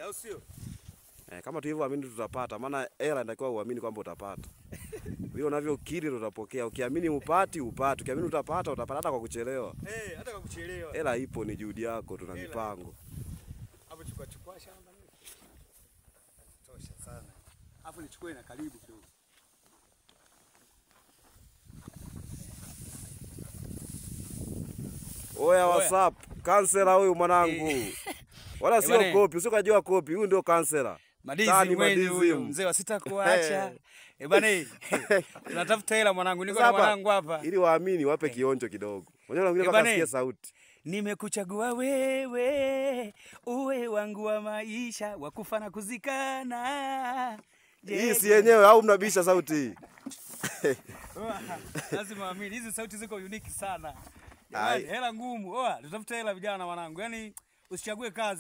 Au sio? Kama tulivyoamini tutapata, maana hela inatakiwa uamini kwamba utapata. Vile unavyokiri ndio utapokea. Ukiamini upati, upati. Ukiamini utapata, utapata hata kwa kuchelewa. Hata kwa kuchelewa. Hela ipo, ni juhudi yako, tuna mipango. Hapo chukua shamba nini? Tosha sana. Hapo nichukue na karibu kidogo. Oya, what's up? Kansela huyu mwanangu. Wala sio kopi, usio kujua kopi, huyu ndio kansela. Madizi mwenye huyu mzee wa sitakuacha. Bana, tunatafuta hela mwanangu, niko na mwanangu hapa. Ili waamini wape kionjo kidogo. Unajua wengine mpaka sikia sauti. Nimekuchagua wewe, uwe wangu wa maisha, wa kufa na kuzikana. Hii si yenyewe au mnabisha sauti hii? Lazima waamini, hizi sauti ziko unique sana. Jamani, hela ngumu. Oa, tutafuta hela vijana wanangu. Yaani usichague kazi.